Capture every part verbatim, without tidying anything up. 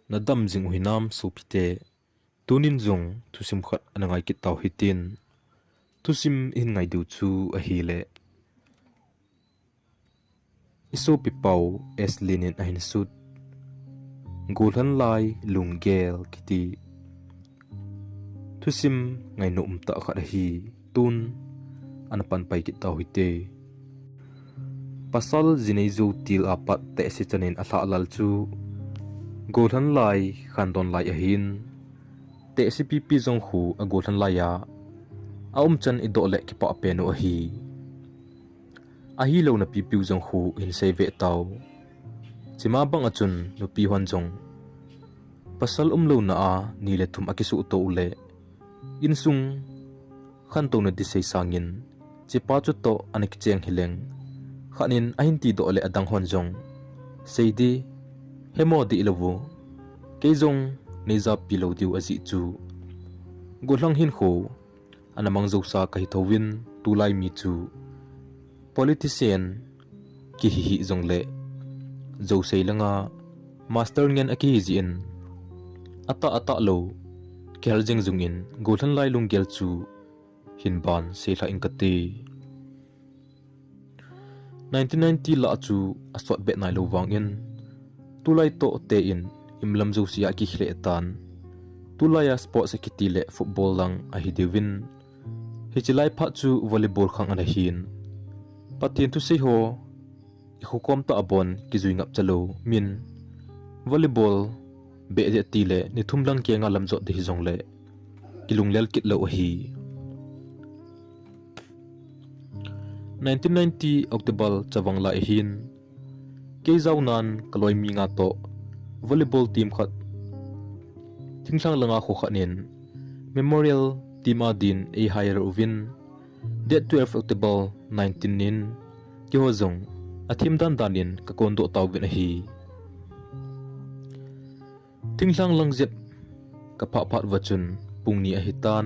Nadam jing u hinam sopite, tunin jong thusim khat ana ngai kit tau hitin. Thusim ihin ngai diu chu ahile, i sopi pau S Lin in ahin sut, Golhang lai lunggel kiti thusim ngaina umtah khat ahi. Tun ana panpai kit tau hite. Pasal jinei jou til apat tehse chanin alhah lal chu Golhang lai khandon lai ahin, tehse pipi jong khu a Golhang lai a aum chan idoh le kipah pen u ahi. Ahilou na pipiu jong khu hin sei ve tau. Chima bang a chun nupi hon jong pasal umlouna a ni le thum akisuh to u le, insung khantouna di sei sangin, chepa chutoh ana kicheng hileng, khat in ahin tidoh le adang hon jong, sei di, hemo di ilou u, kei jong nei japi lou diu ajeh chu. Golhang hinkho ana mang jousa kahi thouvin, tulai mi chu politician kihi hih jongle, jousei langa master ngen akihi jeh in, atah atah lou kihal jeng jong in Golhang lai lunggel chu hin ban seilhah ing kate. Nineteen ninety lah chu asot bet nailou vangin, tulai toh te in imlam jouse a kikhel tan. Tulai a sports akiti le football lang ahi diuvin, hiche lai phat chu volleyball khang ana hin. Pathen thusei ho, i khokom tah a bon kijui ngap chalou min, volleyball beh deh ti le ni thum lang kenga lam jot di hijongle, kilunglel kit lou ahi. Nineteen ninety October chavang lai ahin, kei jao nan kaloi mi nga toh volleyball team khat thinglhang langa kho khat nin memorial team a din ei hire uvin, date twelve October nineteen nin keiho jong athem dan dan in kakon doh tauvin ahi. Thinglhang lang jep kaphah phat uva chun pung ni ahi tan.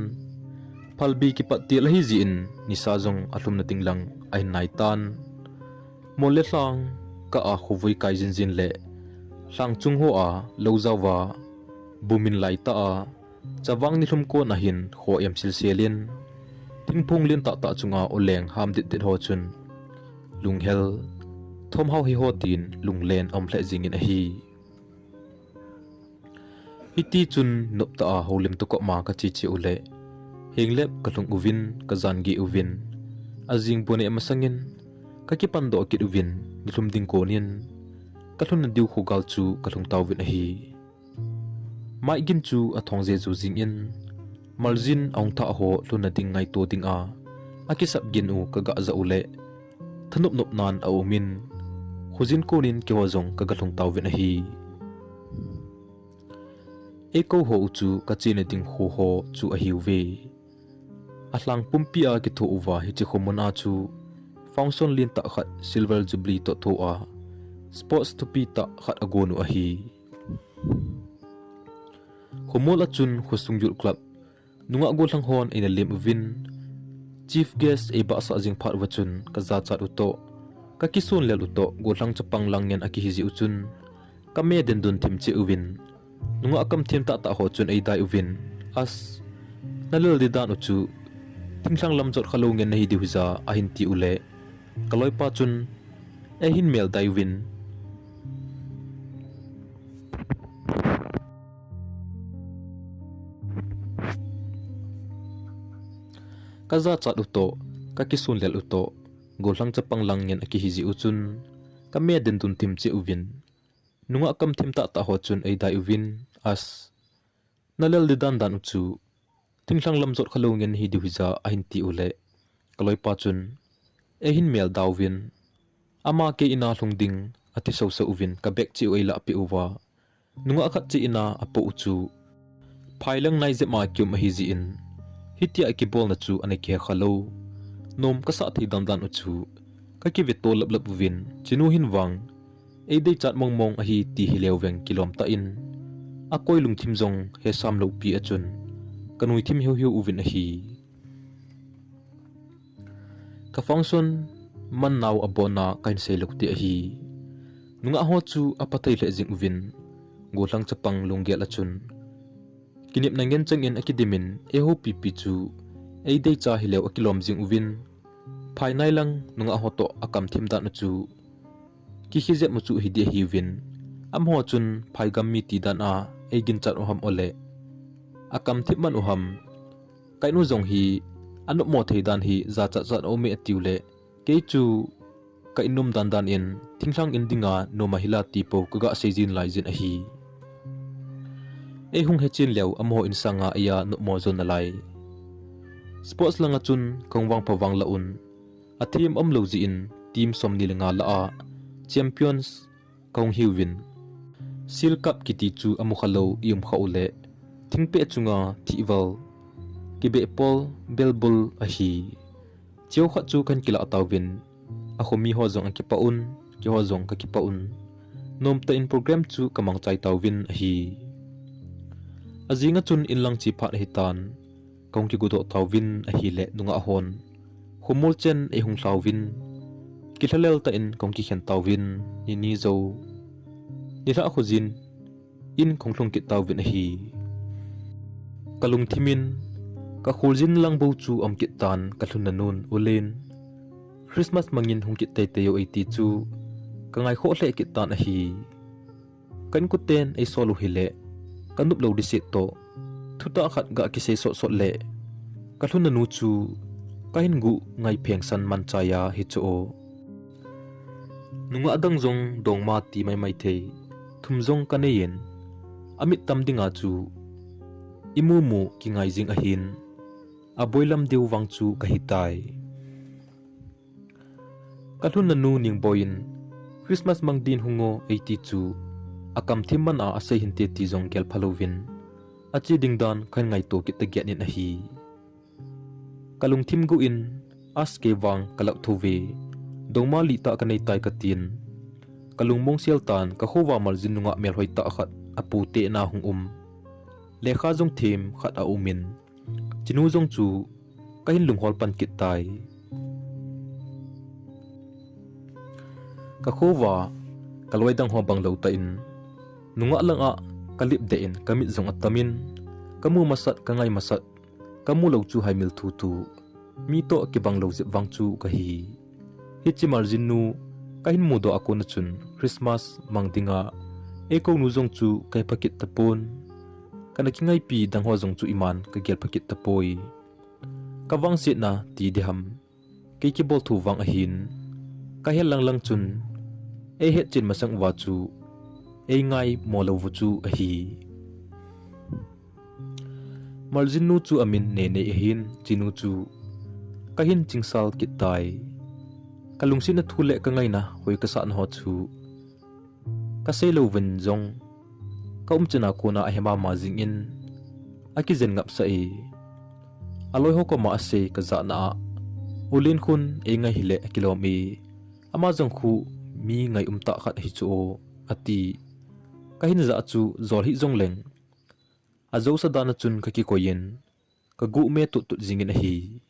Phalbi kipat til ahi jeh in nisa jong alhumna ding lang ahin nai tan. Mol le lhang kah a khovui kai jinjin le lhang chung ho a lou jao va bumin lai tah a, chavang nilhum kon ahin kho em silsel in, thingphung lien tah tah chunga oleng ham dit dit ho chun lunghel thom hao hi ho tin lunglen aum lheh jingin ahi. Hiti chun nop tah a houlim toh koma kache che u le, henglep kalhung uvin, kajan geh uvin, ajing bu neh masangin kakipan doh kit uvin, nilhum ding konin kalhunna diu khogal chu kalhung tauvin ahi. Maigin chu athong jeju jingin, maljin ahung thah ho lhunna ding ngaito dinga akisap gin u kaga jah u le, thanop nop nan aumin, khojin konin keiho jong kaga lhung tauvin ahi. Eikou ho u chu kachena ding kho ho chu ahiuve. Alhang pumpi a kitho uva hiche khomun a chu function lentah khat Silver Jubilee toh thoa sports thupi tah khat agon u ahi. Khomol a chun khosung Youth Club nungah gollhang hon eina lem uvin, Chief Guest eibahsah jing phat uva chun kajachat u toh, kakison lel u toh, gollhang chapang lang ngen akihi jeh u chun, kame dendun thim cheh uvin, nungah kam them tahtah ho chun eidai uvin, as, nalel di dan u chu, thinglhang lam jot khalou ngen nahi diu hija ahin ti u le, kaloipa chun, eihin mel dai uvin, kajachat u toh, kakison lel u toh, gollhang chapang lang ngen akihi jeh u chun, kame dendun thim cheh uvin, nungah kam them tahtah ho chun eidai uvin, as, nalel di dandan u chu, thinglhang lam jot khalou ngen nahi diu hija ahin ti u le, kaloipa chun, eihin mel da uvin, ama kei ina lhung ding ati soso uvin kabek cheh u eilah peh uva, nungah khat cheh ina apoh u chu, phailang nai jep a kium ahi jeh in, hitia kibolna chu ana kihe khalou, nom kasah thei dandan u chu, kakiveto laplap uvin, chenu hin vang, eideichat mongmong ahi ti hileu veng kilom tah in, akoi lungthim jong hesam loupi a chun, kanuithim hiuhiu uvin ahi. Ka function man nau abonna kahin seilou te ahi. Nungah ho chu aphathei lheh jing uvin, gollhang chapang lunggel a chun kinepna ngen changin akidimin, eihoupipi chu eideicha hileu akilom jing uvin, phainai lang nungah ho toh akamthim dan u chu kikhijep mu chu hiding ahiuvin, amaho chun phaigam mi ti dan a eiginchat u ham ole, akamthim man u ham, ka in u jong hi anopmo thei dan hi jachat chat a um e atiu le, kei chu ka in nom dandan in thinglhang in dinga nom ahila ti pou kaga seijin laijin ahi. Eihung hechen leu amaho in sanga eia nopmo jo nalai. Sports langa chun kahung vangpha vangla un, athem umlou jeh in team somni le nga lah a champions kahung hiuvin, Shield Cup kiti chu amukhalou i umkha u le, thingpeh chunga thihval kibeh pol belbul ahi. Cheukhat chu kahin kilah tauvin, akhomi ho jong akipah un, keiho jong kakipah un, nomtah in program chu kamangchai tauvin ahi. Ajinga chun inlang che phat ahitan, kahung kigodoh tauvin ahile nungah hon khomol chen eihung lhauvin, kilhalel tah in kahung kikhen tauvin, nini jou nilhah khojin in kahung lhung kit tauvin ahi. Kalungthimin, kakholjin lang bou chu aum kit tan kalhunna nun, Ulen, Christmas mangin hung kit teitei o eiti chu kangaikhoh lheh kit tan ahi. Ka inkoten eisol u hile, kanop lou ding set toh thutah khat ga kisei sotsot le, kalhunna nu chu kahin guh ngai phengsan manchai a hichu o. Nungah dang jong dongma ti maimai thei thum jong kaneiyin, amit tam dinga chu imu mu kingai jing ahin, aboilam diu vang chu kahitai. Kalhunna nu Ningboi in, Christmas mang din hung o eiti chu akamthim man a asei hinte ti jong gelphalouvin, ache ding dan kahin ngaito kit taget in ahi. Kalungthim guh in, askei vang kalah thouve, dongma litah kaneitai katin, kalungmong sel tan kakhovah Maljin nungah melhoitah khat apute na hung um, lekha jong them khat aumin, chenu jong chu kahin lunghol pan kit tai. Kakhovah kaloi dang ho banglou tah in, nungah langa kalep deh in kamit jong atamin, kamu masat kangai masat, kamulou chu haimil thuthu, mi toh kibanglou jep vang chu kahi. Hiche Maljin nu kahin mudoh a kona chun Christmas mang dinga eikou nu jong chu kahepha kit tapon, kana kingaipi dang ho jong chu iman kagelpha kit tapoi. Kavangsetna ti diham, kei kibol thu vang ahin, kahel langlang chun eihetchen masang uva chu eingaimo louvu chu ahi. Maljin nu chu amin Nenei ahin, chenu chu kahin chingsal kit tai. Kalungsetna thu le kangaina hoi kasahna ho chu kaseilouvin jong, kaumchan a kona ahe mama jingin, akijen ngapsah e. Aloi ho koma asei kajahna a, Ulen khun eingai hile akilom e, ama jong khu mi ngai umtah khat ahi chu o, ati. Kahin jah chu jol hih jongleng, ajousa dan a chun kakikoiyin, kaguh me tuttut jingin ahi.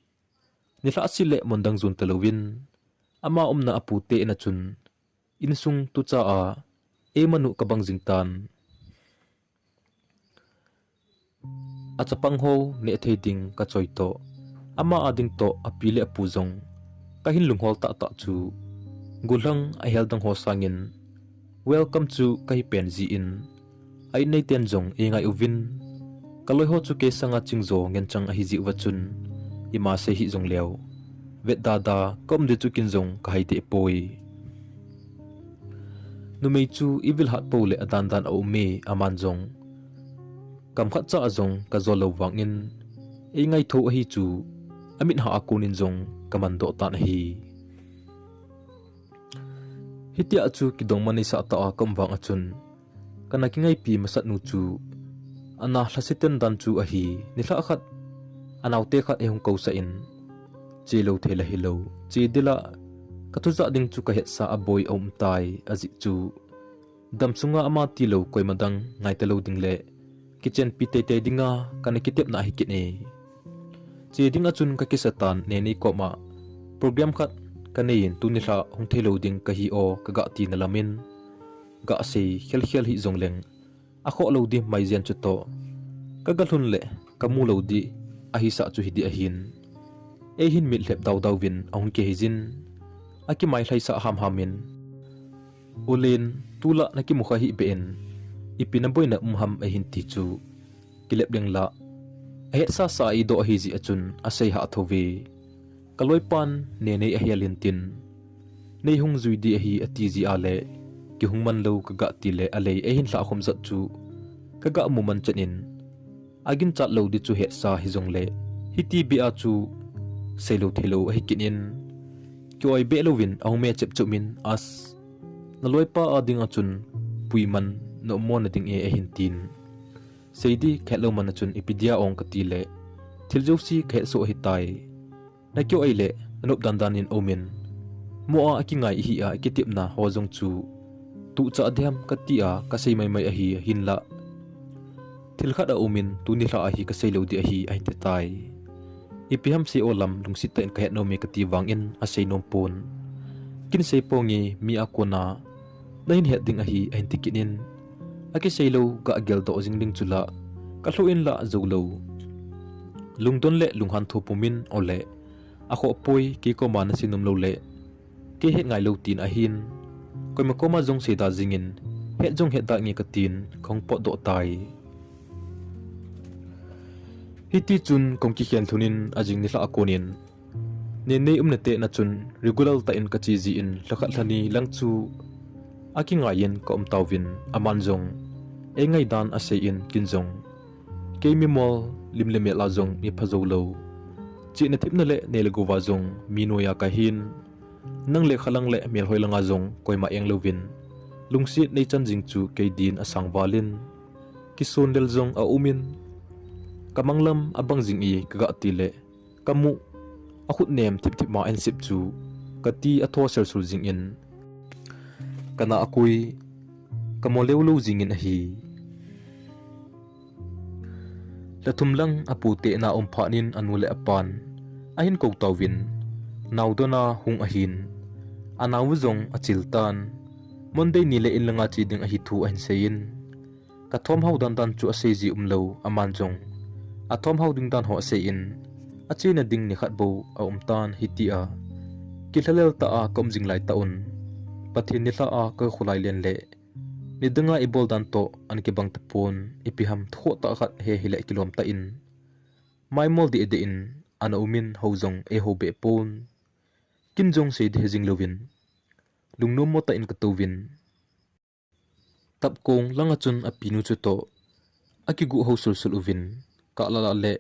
Nilhah seh le mun dang jon talouvin, ama umna apute in a chun, insung tucha a eimanu kabang jing tan. Achapang ho nehthei ding kachoi toh, ama ading toh api le apu jong kahin lunghol tahtah chu, gollhang ahel dang ho sangin welcome chu kahi pen jeh in, a-inneiten jong eingai uvin, kaloi ho chu kei sanga chingjo ngenchang ahi jeh uva chun, ima sei hih jongleu, vetdada kaum ding chu ken jong kahaideh poi. Numei chu ivil hat pou le adandan aume, aman jong kamkhat cha a jong kajol lou vangin, eingaithou ahi chu, amit hah a konin jong kamandoh tan ahi. Hitia chu kidongma neisah tah a kaum vang a chun, kana kingaipi masatnu chu, ana lhaseten dan chu ahi, nilhah khat, anaote khat eihung kousah in, chelou theila hilou, che dila, kathujah ding chu kahetsa aboi aumtai, ajeh chu, damsunga ama tilou koima dang ngaita lou ding le, kichenpi teitei dinga kana kitepna ahi kit e. Che ding a chun kakisa tan Nenei koma, program khat kaneiyin tuni lha hung theilou ding kahi o kagah tina lamin, gah sei khelkhel hih jongleng, akhoh lou di maijen chutoh, kagalhun le kamu lou di ahisah chu hidi ahin. Eihin mitlhep daudau vin ahung kihei jin, akimai lhaisah hamham in, "Ulen, tulai nakimukha hih beh in, ipi naboina um ham?" eihin ti chu, kilep leng lah, ahetsasa a eidoh ahi jeh a chun asei hah tho ve. Kaloipan Nenei ahel in tin, "Neihung jui di ahi," ati jeh a le, "Kihung man lou," kaga ti le alei eihin lhah khom jat chu kaga mu man chan in, aginchat lou di chu hetsa hijong le, hiti beh a chu seilou theilou ahi kit in, ki-oi beh louvin ahung me chep chep in, "As, naloipa a ding a chun puiman na um mo nading e," eihin tin. Sei di kahet lou man a chun ipi dia ong kati le, thil jouse kahet soh ahitai. Naki-oi le nanop dandan in um in, mo a akingai ihi a ikitepna ho jong chu tucha diam kati a kasei maimai ahi, hinlah thil khat aum in tuni lha ahi kasei lou di ahi, ahin ti tai. Ipi ham sei o lam, lungset tah in kahet nom e kati vang in asei nom pon. Kin sei ponge, mi a kona nahin het ding ahi, ahin ti kit in, akisei lou ga geldoh jing ding chu lah kalhoh in lah jou lou. Lungdon le lunghang tho pum in, "Ole, akhoh poi, kei koma nasei nom lou le kei het ngai lou," tin ahin, koima koma jong seida jing in, "Het jong het da nge," katin kahung potdoh tai. Hiti chun kahung kikhen lhun in ajing nilhah a kon in, Nenei umna tena chun regular tah in kache jeh in lhakhat lhani lang chu akingai in ka um tauvin, aman jong eingai dan asei in, kin jong kei mimol lim le mel a jong mi pha jou lou, chihna thepna le nei le gou a jong mi noiya kahin, nang le khalang le melhoi langa jong koima eng louvin, lungset nei chan jing chu kei din asang val in, kisonlel jong aum in, kamang lam abang jing e kaga ti le, kamu, akhut nem thip thip ma en sip chu kati atho selsul jing in, kana akui, kamo leu lou jing in ahi. Lha thum lang apu tena um phat in anu le apan ahin kou tauvin, nao dona hung ahin, anao jong achil tan, Monday ni le in langa che ding ahi thu ahin sei in, kathom hao dan dan chu asei ji um lou, aman jong athom hao ding dan ho asei in, achena ding nikhat bou aum tan, hitia kilhalel tah a ka um jing lai tah un, Pathen nilhah a ka khulai len le nidanga ibol dan toh ana kibang tapon, ipi ham thu khoh tah khat he hile kilom tah in, maimol deh deh in ana um in, hou jong eiho beh pon, kin jong sei ding he jing louvin, lungnom mo tah in katouvin, tapkong langa chun apinu chutoh akigu hou sulsul uvin, kah lah lah le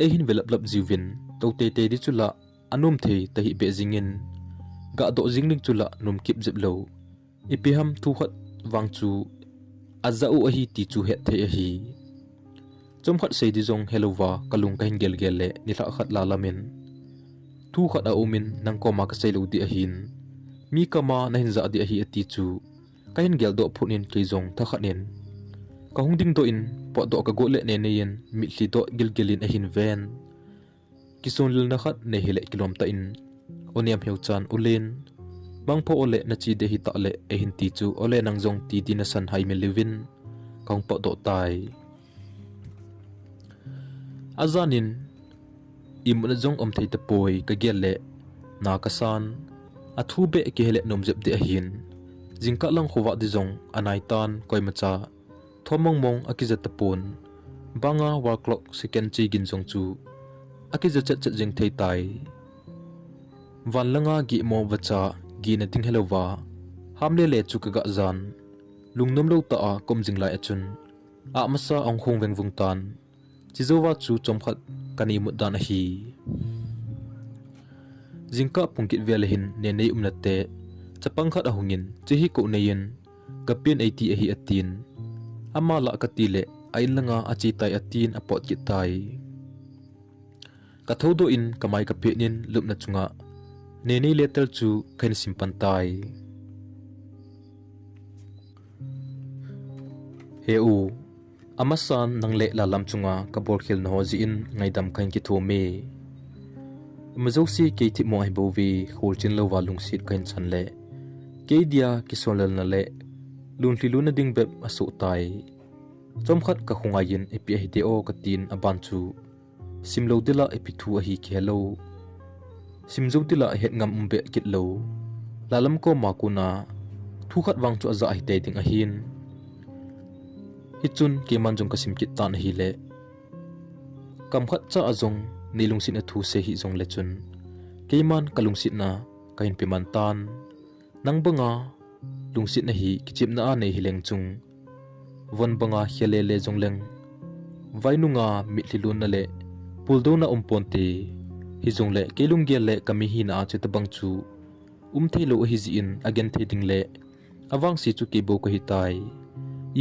eihin ve lap lap jiuvin, tou teitei di chu lah anom thei tahih beh jing in, gah doh jing ding chu lah nom kip jep lou, ipi ham thu khat vang chu ajah u ahi ti chu het thei ahi. Chomkhat sei di jong helouva kalung kahin gelgel le nilhah khat lalam in, thu khat aum in nang koma kasei lou di ahin, mi kama nahin jah di ahi ati chu kahin geldoh phot in, kei jong thakhat in kahung dingdoh in, potdoh kagot le Nenei in mitlhi doh gilgil in ahin ven. Kisonlelna khat nei hile kilom tah in, O Nemheuchan, Ulen, mangpho ole, nache ding ahitah le, eihin ti chu, Ole, nang jong ti di nasan hai mil uvin, kahung potdoh tai. Ajan in, imutna jong um thei tapoi kagel le, na kasan, athu beh kihile nom jep ding ahin, jingkah lang khovah di jong anai tan, koimacha thom mong mong akija tapon, banga wall clock second chegin jong chu akija chet chet jing thei tai. Van langa gihmo vacha gihna ding helouva, ham le le chu kagah jan, lungnom lou tah a ka um jing lai a chun, amasa ahung khong vengvung tan, chejouva chu chomkhat kana imut dan ahi. Jingkah pung kit vel ahin Nenei umna te chapang khat ahung in, che hi kou nei in, kapen eiti ahi atin, ama lah kati le a in langa ache tai atin apot kit tai. Kathoudoh in kamai kapet in lupna chunga Nenei letter chu kahin sim pan tai. He u, amasan nang le lalam chunga kabolkhel na ho jeh in ngaidam kahin kithum e. Ima jouse kei thipmo ahi bouve, kholchil louva lungset kahin chan le, kei dia kisonlelna le lunlhi luna ding bep asoh tai. Chomkhat ka khongai in ipi ahi de o katin aban chu simlou dila ipi thu ahi kihelou. Simjou dila ahet ngam um beh kit lou. Lalam koma kona thu khat vang chu aja ahi tei ding ahin. Hichun keiman jong ka sim kit tan ahile. Kam khat cha a jong nei lungsetna thu sei hih jongle chun keiman ka lungsetna ka hin pe man tan. Nang banga lungsetna hi kichepna a nei hileng chung. Von banga khel lele jongleng. Vainunga mitlhi lonna le puldouna um ponte. Hijongle kei lunggel le ka mi hina a chutabang chu um theilou ahi jeh in agenthei ding le avangse chu kei bou kahi tai.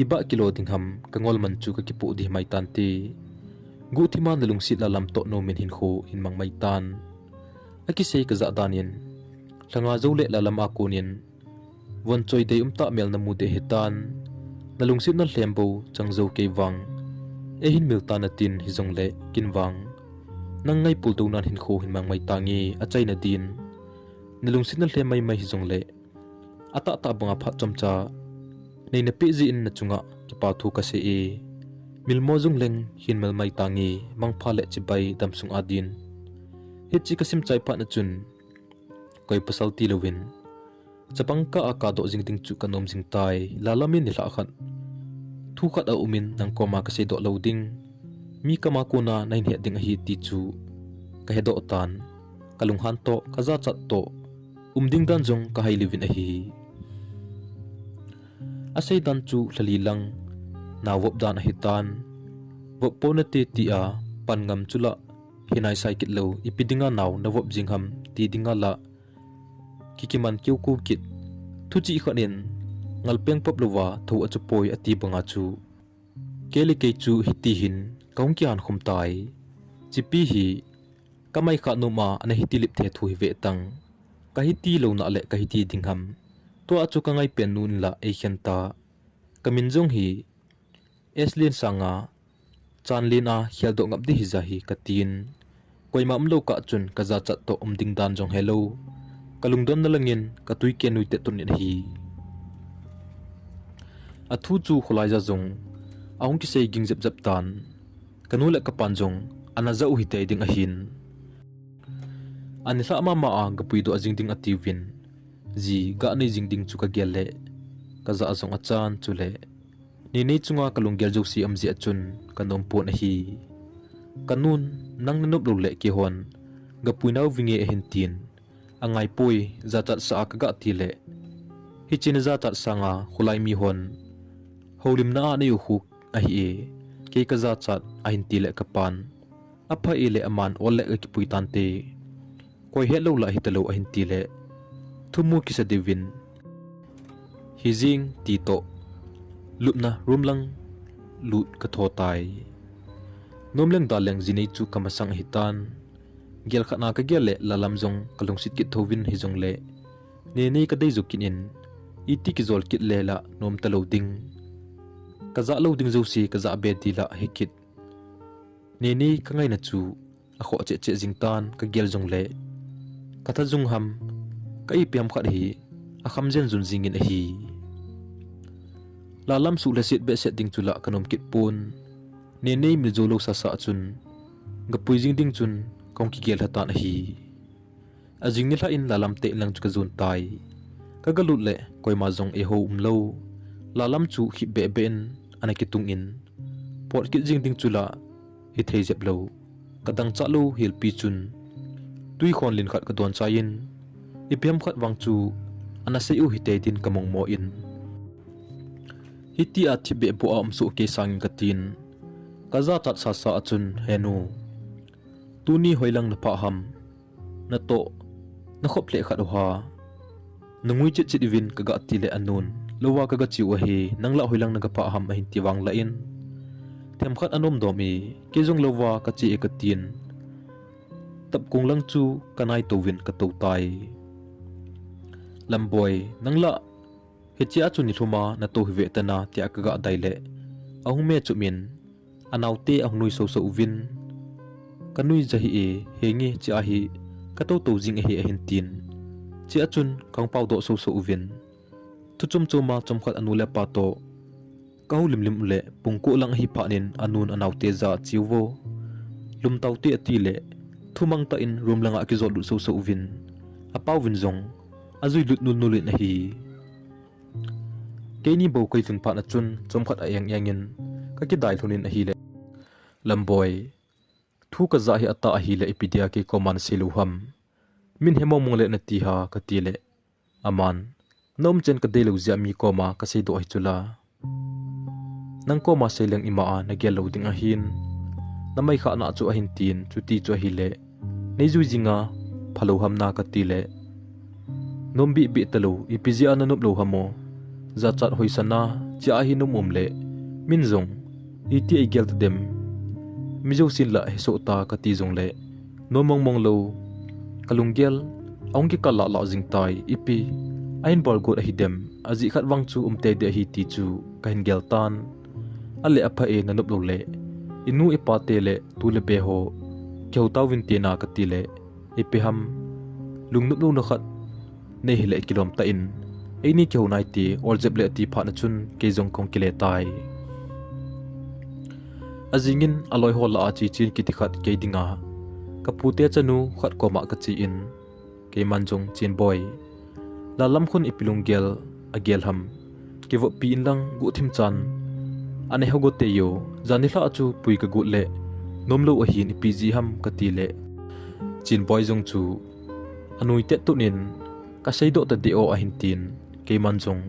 Iba kilo ding ham ka ngol man chu ka kipoh dih mai tante. Guhthima na lungset Lalam toh nomin hinkho hin mang mai tan. Akisei ka jah dan in, lhanga jou le Lalam a konin, von choi dei um tah mel na mu deh hitan, na lungsetna lhem bou chang jou kei vang, eihin mil tan atin hijongle kin vang, nang ngai puldounan hinkho hin mang mai tange achaina din, na lungsetna lhem maimai hijongle, atahtah banga phat chomcha nei napeh jeh in na chunga kipa thu kasei e, milmo jongleng hin mel mai tange mangpha le chibai damsung a din. Hiche ka sim chai phat na chun, koi pasal tilouvin, chapang kah a kadoh jing ding chu ka nom jing tai, Lalam in nilhah khat thu khat aumin nang koma kasei doh lou ding, mi kama kona nahin het ding ahi ti chu kahe doh tan, ka lunghan toh, ka jachat toh, um ding dan jong kahai louvin ahi. Asei dan chu lhali lang, nao vop dan ahitan, vop ponate tia pan ngam chu la, hinai sai kit lou, ipi dinga nao navop jing ham ti dinga la, kikiman keuku kit, thuchih khat in, ngalpeng pop louva thou achu poi ati banga chu, kei le kei chu hiti hin kahung kihan khum tai. Chipi hi, kamai kha noma ana hiti lip the thu hi ve tang, kahiti louna le kahiti ding ham, tua chu kangai pen nun la eikhen ta, kamin jong hi, Eslin sanga, Chanlin a kheldoh ngap ding hija hi katin, koima umlou kah chun ka jachat toh um ding dan jong helou, ka lungdonna langin ka tui ken nuite tun in ahi. Athu chu kholai ja jong ahung kisei ging jep jep tan, kanu le kapan jong ana ja u hitei ding ahin. Anilhah mama a gapuidoh jing ding atiuvin, ji ganei jing ding chu kagel le, kajah jong achan chule, Nene chunga kalunggel jouse um jeh a chun kanom pon ahi. Kanun, nang nanop lou le keihon, gapui nau vinge ahin tin, angaipoi, jachat sa a kagah tile, hiche najachat sanga kholai mihon houlimna a nei u khu ahi e, kei kajachat ahin tile kapan, apha e le aman ol le gakipui tante. Koi hetlou lah hitalou ahin tile, thumu kisa diuvin, hijing titoh, lupna room lang lut katho tai. Nomleng daleng jinei chu kamasang ahitan, gel khatna kagel le Lalam jong kalungset kit thouvin hijongle, Nene kadei jou kit in, iti kijol kit le la nom talou ding, kajah lou ding jouse kajah be dila hikit. Nene kangaina chu akhoh cheh cheh jingtan kagel jongle, katha jung ham, ka ipi ham khat hi akham jen jun jingin ahi. Lalam suhlhaset behseh ding chu la kanom kit pon, Nene miljou lou sasa chun, gapui jing ding chun kahung kigel lhatan ahi. Ajing nilhah in Lalam te inlang chu kajon tai. Kagalut le koima jong eihou umlou. Lalam chu khip behbeh in ana kitung in, pot kit jing ding chu la hithei jep lou. Kadangchah lou helpi chun, twikhon lin khat kadon chai in, ipi ham khat vang chu ana sei u hitei din kamongmo in, hitia thipbeh boh a umsoh kei sangin katin, kajachat sasa a chun, Henu, tuni hoilang naphah ham, natoh nakhop lheh khat uha, nangui chetchet uvin kagah tile anun, louva kagache u ahi, nang lah hoilang nagaphah ham ahin ti vang lah in, themkhat anom dom e, kei jong louva kache e katin, tapkong lang chu kanai touvin katou tai. Lamboi, nang lah hichea chu nilhuma natou hi ve tana tia kagah dai le, ahung me chom in, anaote ahung nui soso uvin, kanui ja hih e, henge chea hi katoutou jing ahi ahin tin, chea chun kahung paodoh soso uvin, thu chom choma chomkhat anu le apa toh Ka houlimlim uleh pungkoh lang ahi phat in anun anaote jah a che uvo. Lum taute ati leh, thumang tah in room langa kijot lut soso uvin, apauvin jong ajui lut nulnul in ahi. Keini bou kajui phat a chun chomkhat a-eng eng in kakidai lhon in ahileh, Lamboi, thu kajah hi atah ahileh ipi dia kei koma nasei lou ham? Min he mongmong leh nati ham, kati leh, aman, na umchan kadeilou jeh a mi koma kaseidoh ahi chula. Nang koma seileng ima a nagel lou ding ahin, namai khahna chu ahin tin, chuti chu ahileh neijui jinga phalou ham na, kati leh, nom bihbih talou, ipi jeh a nanop lou ham o? Jachat hoisana, chia hi na um um leh, min jong iti eigel tadem? Mi jousen lah hesoh ta, kati jongleh, nom mongmong lou. Kalunggel ahung kikal lahlah jing tai, ipi ahin bolgot ahidem? Ajeh khat vang chu umtei ding ahi ti chu kahin gel tan. Aleh apha e, nanop lou leh, inu ipate leh tu le be ho kihou tauvin te na, kati leh, ipi ham, lungnop louna khat nei hileh kilom tah in, eini kihou naite, oljep leh ati phat a chun kei jong kahung kile tai. Ajing in aloi ho lah a chechen kiti khat kei dinga, kapute chanu khat koma kache in, keiman jong, Chinboi, Lallam khun ipi lunggel agel ham, kivoppi inlang guhthim chan ana hego tei o, jan nilhah chu pui kagot leh nomlou ahin, ipi jeh ham, kati leh, Chinboi jong chu anui tettun in, kaseidoh tadeh o, ahin tin, keiman jong,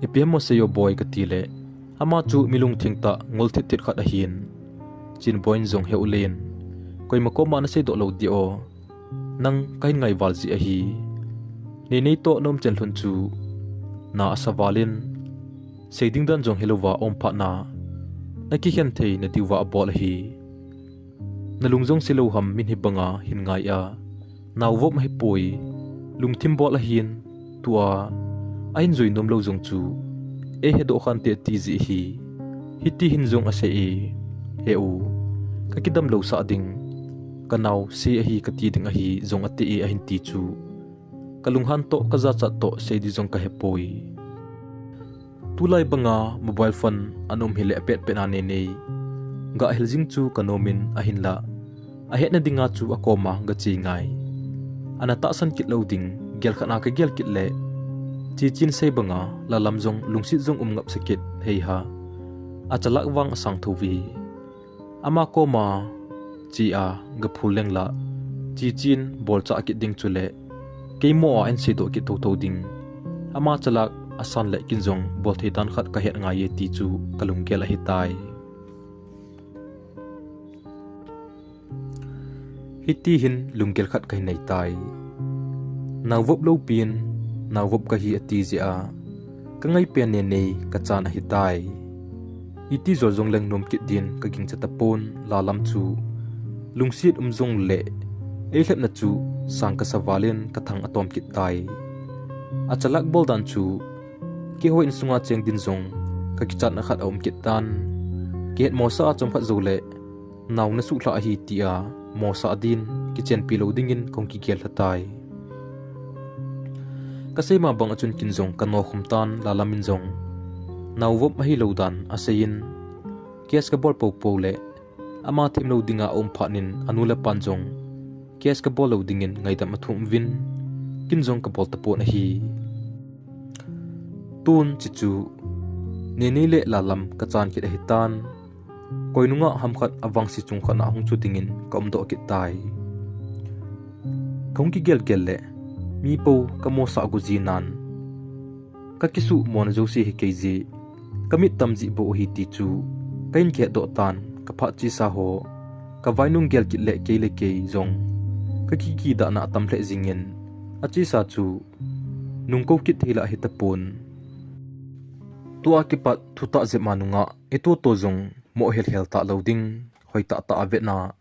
ipi ham asei o boi, kati leh, ama chu mi lungthim tah, ngol thitthit khat ahin, Chinboi in jong, he ulen, koima koma naseidoh lou ding o, nang kahin ngaival jeh ahi. Neinei toh na umchan lhon chu na asa val in, sei ding dan jong helouva aum phat na, nakikhen thei nadiuva abol ahi. Nalung jong se lou ham, min hibanga hin ngai a, naovop ahipoi, lungthim bol ahin, tua ahin jui nomlou jong chu eihedoh khante ati jeh ahi. Hiti hin jong asei e, he u, kakidam lousah ding, kanao se ahi kati ding ahi jong ati e, ahin ti chu kalunghan toh kajachat toh sei ding jong kahepoi. Tulai banga mobile phone ana um hileh apetpet a Neinei gahil jing chu kanom in, ahinlah ahetna dinga chu akoma gache ngai. Ana tahsan kit lou ding, gelkhat a kagel kit leh, chechen sei banga Lallam jong lungset jong um ngapsa kit, heiha, achalak vang asang thouve. Ama koma che a gaphul leng lah, chechen bolchah kit ding chuleh keimo a ahin seidoh kit thouthou ding. Ama chalak asan leh kin jong bolthei dan khat kahet ngai e ti chu kalunggel ahitai. Hiti hin lunggel khat kahin nei tai. Naovop loupin naovop kahi ati jeh a, kangaipen Neinei kachan ahitai. Iti jol jongleng nom kit din kagingcha tapon, Lallam chu lungset um jongleh eilhepna chu sang kasa val in kathang atom kit tai. Achalak bol dan chu keiho insunga cheng din jong kakichatna khat aum kit tan, kihetmosah a chomkhat jouleh nao nasuhlhah ahi tia mosah din kichenpi lou dingin kahung kigel lha tai. Kasei ma bang a chun kin jong kanokhum tan, Lallam in jong naovop ahilou dan asei in, case kabol poupou leh ama themlou dinga aum phat in anu le apan jong case kabol lou dingin ngaidam athum uvin, kin jong kabol tapon ahi. Tun chichu Neinei le Lallam kachan kit ahitan, koi nungah hamkhat avangse chung khat a hung chu dingin kaumdoh kit tai. Kahung kigelgel leh mi po kamosah gu jinan, kakisuhmona jouse hi kei jeh, kamit tam jeh bou ahi ti chu kahin kihetdoh tan, kaphat chesa ho, kavainung gel kit leh kei le kei jong kakikidahna atam lheh jingin, achesa chu nungko kit thei lah hitapon. Tua kipat thutah jep ma nungah itoto jong mohel hel talou ding, hoitah tah a vetna,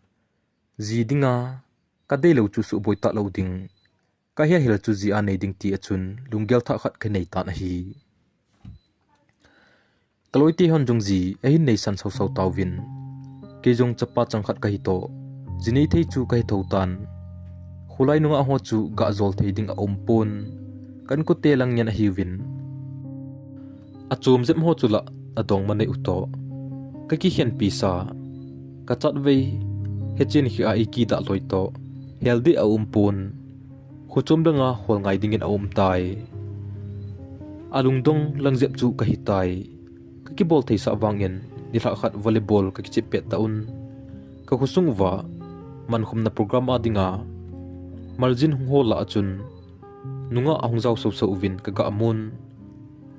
ji dinga kadeilou chu suhboi talou ding, kahelhel chu ji a nei ding ti a chun lunggel thah khat kanei tan ahi. Kaloite hon jong ji ahin neisan sausau tauvin, kei jong chapa chang khat kahitoh, ji neithei chu kahithou tan. Kholai nungah ho chu gah jol thei ding aumpon, ka inkote lang ngen ahiuvin, achom jep ho chu lah adongma nei u toh, kakikhenpi sa, kachat vei, hechen khi a eikidah loi toh, hel ding aumpon, khochom langa hol ngai dingin aumtai. Alungdong lang jep chu kahitai. Kakibol theisah vangin, nilhah khat volleyball kakichep pet tauvin, kakhosung uva mankhomna program a dinga margin hung hol lah a chun, nungah ahung jao soso uvin kagah mun.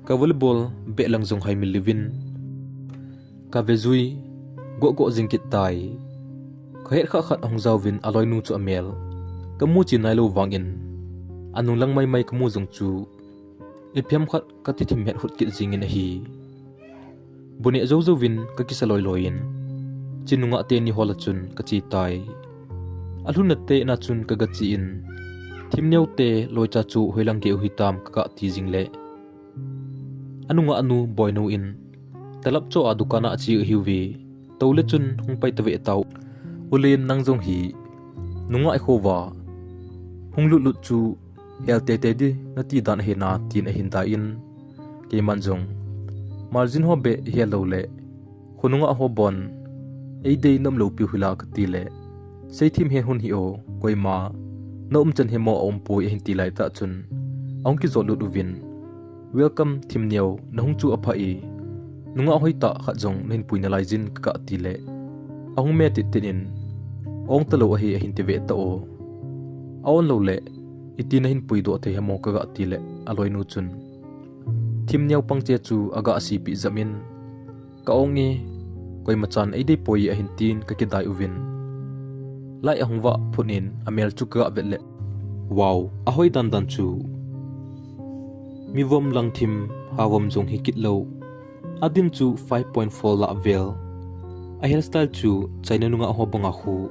Ka volleyball bat lang jong haimil uvin, kavejui, goh goh jing kit tai. Kahet khah khat ahung jaovin aloinu chu amel kamu chin nailou vangin, anung lang maimai kamu jong chu, ipi ham khat kati thim het hut kit jingin ahi. Bu neh jou jouvin kakisa loi loiin, chun nungah teni hol a chun kache tai. Alhunna teni a chun kagache in, Thimneo te loicha chu hoilang gei u hitam kagah ti jing le, anungah nu Boinu in, talap cho a dukan a ache u ahiuve, tou le chun hung pai tave tau. Ulen, nang jong hi nungah ikho uva hung lut lut chu hel teitei ding nati dan ahi na, tin ahin dai in, keiman jong, margin ho beh hel lou le, khonunga ho bon eidei nom lou piu hila kati le, seithim hen hun hi o, koima na umchan hemo aumpoi ahin ti laitah chun, ahung kijot lut uvin, Welcome Thimneo, nahung chu apha e, nungah hoitah khat jong nahin pui nalai jin kagah ti le, ahung me tit tit in, ong talou ahi ahin ti ve ta o. A-on lou le, iti nahin puidoh thei hemo kagah ti le, aloinu chun, Thimneo pangche chu agah sipeh jam in, ka-ong e, koima chan eidei poi ahin tin kakidai uvin, light ahung vah phut in amel chu kagah vet le, wow, ahoi dandan chu. Mivom lang thim, havom jong hi kit lou. Adin chu five point four lah vel. A hairstyle chu China nungah ho banga khu.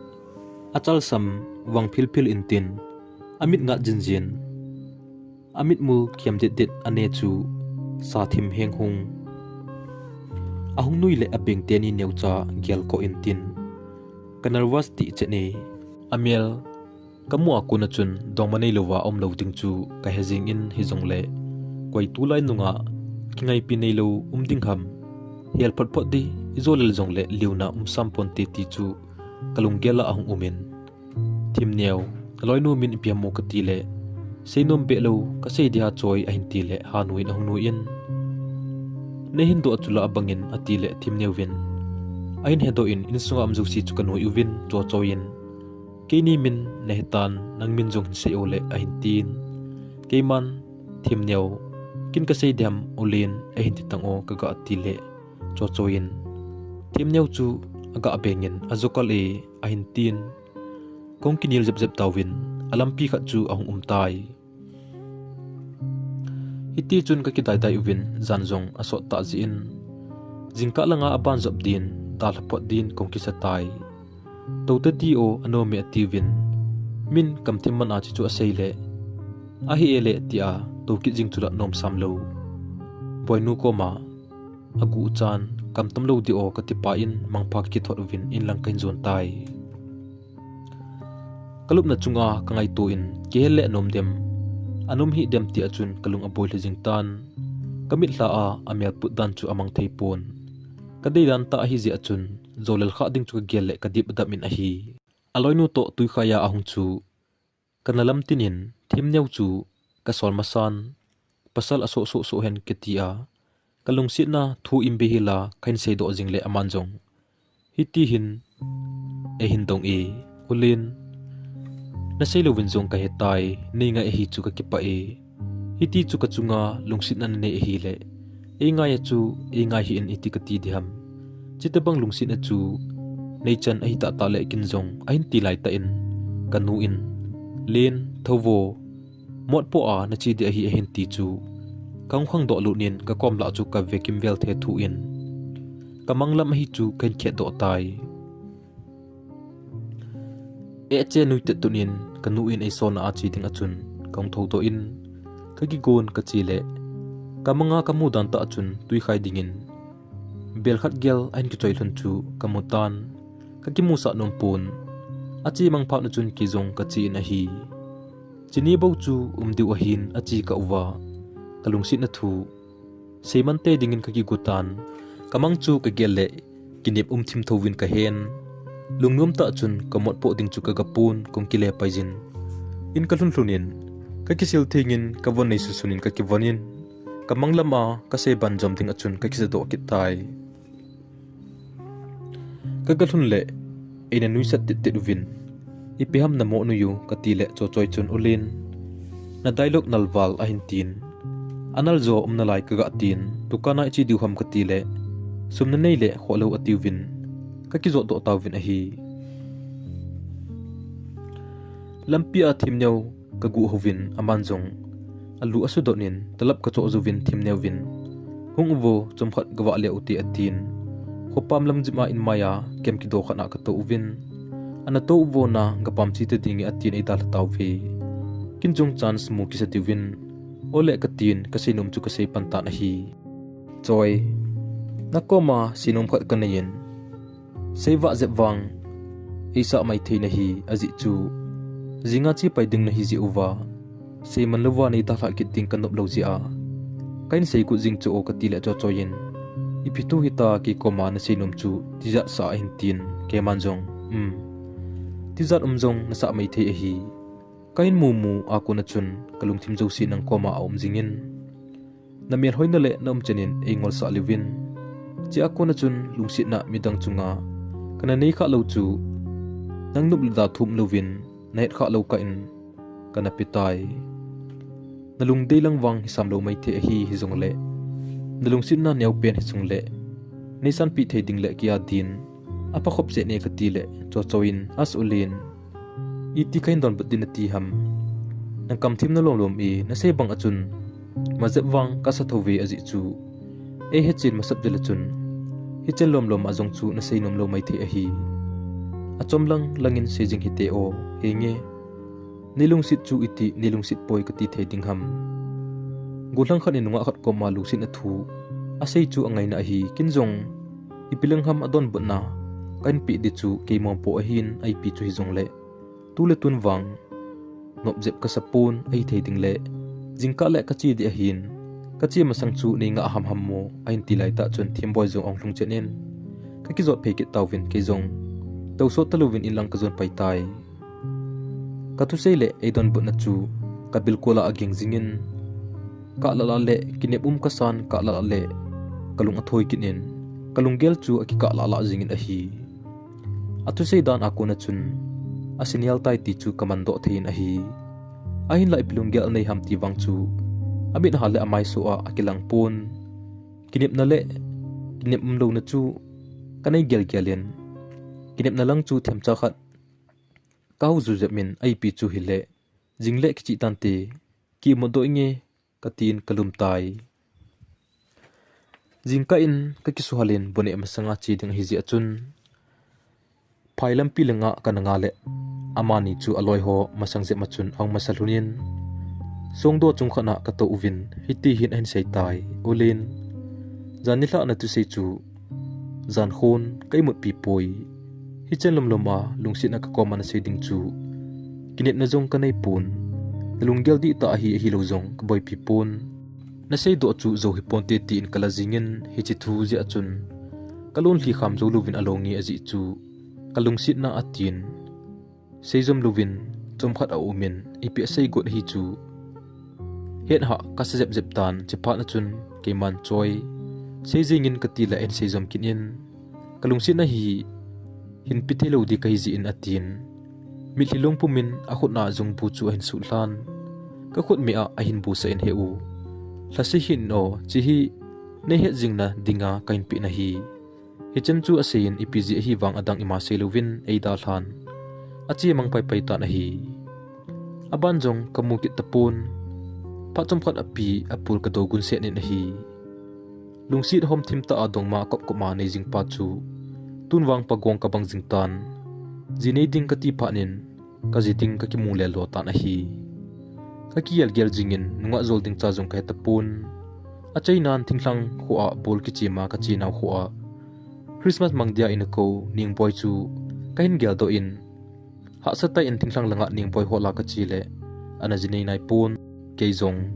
Achal sam vang phil phil in tin, amit ngat jin jin. Amitmul khiam det det ane chu, sa thim heng hung. Ahung nui le abeng teni neocha gel koh in tin, ka nervous tih chet e. Amel kamu a kona chun dongma neilouva aum lou ding chu kahe jing in, hijongle koi tulai nunga kingaipi neilou um ding ham. Hel phot phot ding, ijolel jongle liuna um sam ponte ti chu kalunggel a ahung um in, Thimneo, aloinu min ipi ham mo kati le, seinom beh lou, kasei ding ha choi ahin ti le, ha nui in ahung nui in, neihin doh chu la abang in ati le, Thimneo vin ahin hedoh in, insunga um jouse chu kanui uvin, cho cho in, keini min nahetan, nang min jong hin sei o le ahin tin, keiman, Thimneo, ken kasei ding ham, Ulen, ahin ti tang o kagah ti le, cho cho in, Thimneo chu agah beng in, ajo kal e ahin tin, kahung kinel jep jep tauvin, alampi khat chu ahung um tai. Hiti chun kakidai dai uvin, jan jong asot tah jeh in, jingkah langa aban jop din, dalha phot din kahung kisa tai. Tou tadi o, anom e atiuvin, min kam thim man a che chu asei le, ahi e le tia tou kit jing chu la nom sam lou. Boinu koma aguh chan, kam tam lou ding o kati pah in, mangpha kakithot uvin, in lang kahin jon tai. Kalupna chunga kangaito in, kihel le anom dem, anom hih dem tia chun kalung aboi lha jing tan. Kamit lha a amel put dan chu amang thei pon. Kadei dan tah ahi jeh a chun, jolel khah ding chu kagel le kadip adam in ahi. Aloinu toh tuikhai a ahung chu, kana lamtin in, Thimneo chu kasol masan, pasal asoh soh soh hen kati a, kalungsetna thu in be hila kahin seidoh jing le, aman jong, hiti hin eihin dong e, Ulen, nasei louvin jong kahe tai, neingai ahi chu kakipah e. Hiti chu kachunga lungsetna nanei ahile, eingai a chu, eingai hih in iti kati ding ham. Chutobang lungsetna chu neichan ahi tahtah le, ken jong ahin ti laitah in, kanu in, Len, thou vo, motpoh a nache ding ahi ahin ti chu, kahung khangdoh lut in kakom lah chu kave kimvel thethu in, kamang lam ahi chu kahin khetdoh tai. Eche nui tet tun in kanu in eisona a che ding a chun kahung thoudoh in, kakigon kache le, kamanga kamu dan tah a chun tuikhai dingin bel khat gel ahin kichoi lhon chu kamu tan, kakimusah nom pon. Ache mang phat na chun kei jong kache in ahi. Chuni bou chu um diu ahin ache kah uva, kalungsetna thu seiman tei dingin kakigo tan. Kamang chu kagel le kinep um thim thouvin kahen. Lungnom tah chun kamot poh ding chu kagapon, kong kile paijin. In kalhun lhun in, kakisil thengin kavon nei susun in kakivon in, kamang lama kasei ban jom ding a chun kakisadoh kit tai. Kagalhun le, eina nuisat tittit uvin, ipi ham namoh nui u, kati le Chochoi chun, Ulin, na dialogue nalval, ahin tin. Anal jo um nalai kaga tin, dukan a iche diu ham kati le, sum nanei le khoh lou atiuvin, kakijot doh tauvin ahi. Lampi a thim neo kaguh uvin, aman jong alu asudon in, talap kachoh jouvin thim neo vin, hung uvo, chomkhat gavah le ute atin. Khopam lam jima in maiya kem kido khat a kato uvin, ana to uvo na gapam chi ta ding e atin eidalha tauve. Kin jong chance mu kisa diuvin, ole katin, kasei nom chu kasei pan tan ahi. Choi, nakoma seinom khat kanei in, sei vah jep vang eisah mai thei nahi, ajeh chu jinga che pai ding nahi jeh uva, seiman louva neidalhah kit ding kanop lou jeh a kahin sei got jing chu o, kati le Chochoi in, ipi thu hita, kei koma nasei nom chu tijat sa, ahin tin. Keiman jong, um, tijat um jong nasah mai thei ahi. Kahin mumu a kona chun kalungthim jouse nang koma aum jingin, namel hoina le na umchan in eingolsah liuvin, chea kona chun lungsetna midang chunga kana nei khah lou chu, nang nop le da thum louvin nahet khah lou kah in kana pe tai. Nalungdei lang vang hisam lou mai thei ahi, hijongle nalungsetna neopen hijongle neisanpeh thei ding le kia din apha khop jeh ne, kati le Chochoi in, as Ulin, iti kahin donbut ding nati ham? Nang kamthim nalom lom e, nasei bang a chun majep vang kasa thouve, ajeh chu eihechen masat jel a chun hichan lom lom a jong chu nasei nom lou mai thei ahi. Achom lang langin sei jing hite o, henge. Neilungset chu iti neilungset poi kati thei ding ham? Gollhang khat in nungah khat koma lungsetna thu asei chu angaina ahi. Kin jong ipi lang ham adonbutna kahin peh ding chu, kei mopo ahin, aipi chu hijongle tu le tun vang nop jep kasa pon, ahithei ding le jingkah le kache ding ahin, kache masang chu nei ngah ham ham mo, ahin ti laitah chun Thimboi jong ahung lhung chen in, kakijot phei kit tauvin, kei jong tousot talouvin inlang kajon pai tai. Kathusei le eidonbutna chu kabilkol a aging jingin, kalah lah le kinep um kasan, kalah lah le kalung athoi kit in, kalunggel chu akikalah lah jingin ahi. Athusei dan a kona chun asenial tai ti chu kamandoh thei in ahi. Ahinlah ipi lunggel anei ham ti vang chu amit hal le amaiso a akilang pon. Kinepna le kinep umlouna chu kanei gelgel in, kinepna lang chu themcha khat kahou jujep in, aipi chu hile, jingle kichih tante, kimudoh inge, katin kalum tai. Jingkah in kakisuhal in bu neh masanga che ding ahi jeh a chun, phai lampi langa kana nga le, amani chu aloiho masang jep ma chun ahung masa lhun in, songdoh chung khat a katou uvin hiti hin ahin sei tai, Ulin, jan nilhah nathusei chu jan khon ka imutpi poi. Hichan lomlom a lungsetna kakoma nasei ding chu kinepna jong kanei pon. Nalunggel dihtah ahi, ahilou jong kaboipi pon. Naseidoh chu jou hiponte tin kala jingin, hiche thu jeh a chun kalunlhi kham jou louvin alonge ajeh chu kalungsetna atin. Seijom louvin chomkhat aumin, ipi asei got ahi chu het hah kasa jepjep tan, chuphat na chun keiman Choi, sei jengin kati le ahin seijom kit in, kalungsetna hi hinpe theilou ding kahi jeh in atin. Mitlhi lungpumin akhutna jungbu chu ahin sutlhan, kakhut me a ahin busah in, He u, lhase hih in o, chehi neihet jingna dinga kahin peh nahi. Hichan chu aseiyin ipi jeh ahi vang adang ima seilouvin eidalhan, ache mang paipai tan ahi. Aban jong kamu kit tapon. Phat chomkhat api apul kadou gunset in ahi. Lungset homthim tah a dongma akopkop a nei jingpa chu tun vang pagong kabang jing tan. Ji nei ding kati phat in kaji ding kakimu lello tan ahi. Kakigelgel jingin nungah jol ding cha jong kahe tapon. Achainan thinglhang khoa ball kichema kachenau khoa Christmas mang dia eina kou Ningboi chu kahin geldoh in, hahsatah in thinglhang langa Ningboi hola kache le ana ji nei naipon. Kei jong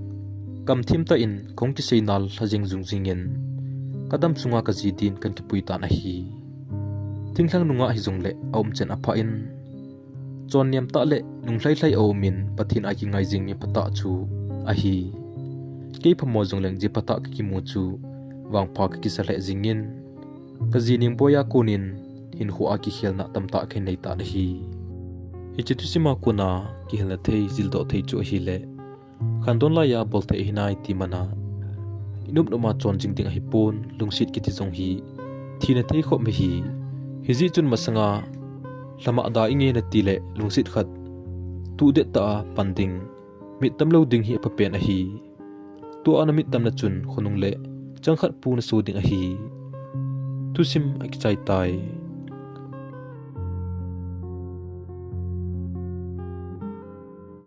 kamthim tah in kahung kisei nal lha jeng jung jingin, kadam sunga kaji din kan kipui tan ahi. Thinglhang nungah hijongle aumchen apha in, chon niam tah le nunglhai lhai aumin Pathen a kingai jing mi phatah chu ahi. Kei phamo jongleng ji phatah kakimu chu vangpha kakisa lheh jingin, kaji Ningboiya konin hinkho a kikhelna tamtah kahin nei tan ahi. Hiche thusima kona kihelna thei, jildoh thei chu ahile, khangdon laiya bolthei hinai ti mana, inop nop ma chon jing ding ahipon, lungset kiti jong hi thina thei khop ahi. Hijeh chun masanga lhamah da inge nati le lungset khat tudet tah a pan ding, mit tam lou ding hi aphapen ahi. Tua na mit tamna chun khonung le chang khat pu naso ding ahi. Thusim akichai tai.